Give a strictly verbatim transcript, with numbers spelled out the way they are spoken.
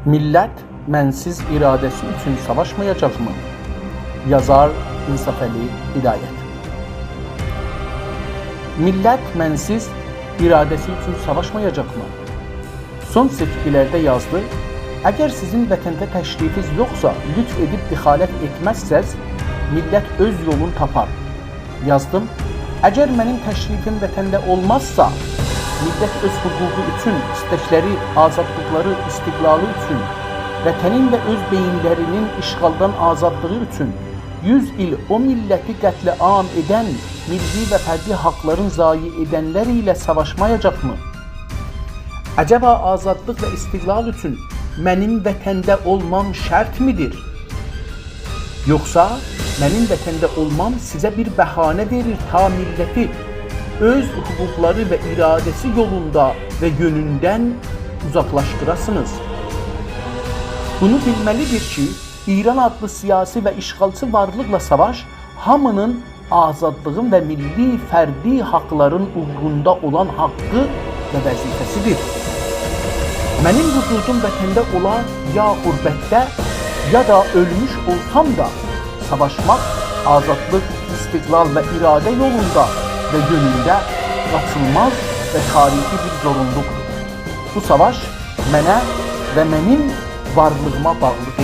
میللت منسیز اراده‌سی اوچون ساواشمایاجاقمی؟ یازار انصافعلی هدایت. میللت منسیز اراده‌سی اوچون ساواشمایاجاقمی؟ سون سئچکی‌لرده یازدی: «اگر سیزین وطنده تشریفیز یوخسا، لطف ائدیب دخالت ائتمزسز، میللت اؤز یولونو تاپار.» یازدیم: «اگر منیم تشریفیم وطنده اولمازسا، میللت اؤز حقوقو اوچون، ایستکلری، آزادلیقلاری، استقلالی اوچون، وطنین و اؤز بئیینلرینین اشغالدان آزادلیغی اوچون یوز ایل او میللتی قتل‌عام ائدن، میللی و فردی حاقلارین ضایع ائدنلر ایله ساواشمایاجاقمی؟ عجبا آزادلیق و استقلال اوچون منیم وطنده اولمام شرط‌میدیر؟ یوخسا منیم وطنده اولمام سیزه بیر بهانه وئریر تا میللتی اؤز حقوقلاری و اراده‌سی یولوندا و یؤنوندن اوزاقلاشدیراسینیز؟» بونو بیلمه‌لی‌دیر کی، ایران آدلی سیاسی و اشغالچی وارلیقلا ساواش هامینین آزادلیغین و میللی فردی حاقلارین اوغروندا اولان حاقی و وظیفه‌سیدیر. منیم وجودوم وطنده اولا یا غربتده، یا دا اؤلموش اولسام دا، ساواشماق آزادلیق، استقلال و اراده یولوندا و یؤنونده قاچینیلماز و تاریخی بیر زورونلولوقدور. بو ساواش منه و منیم وارلیغیما باغلیدیر.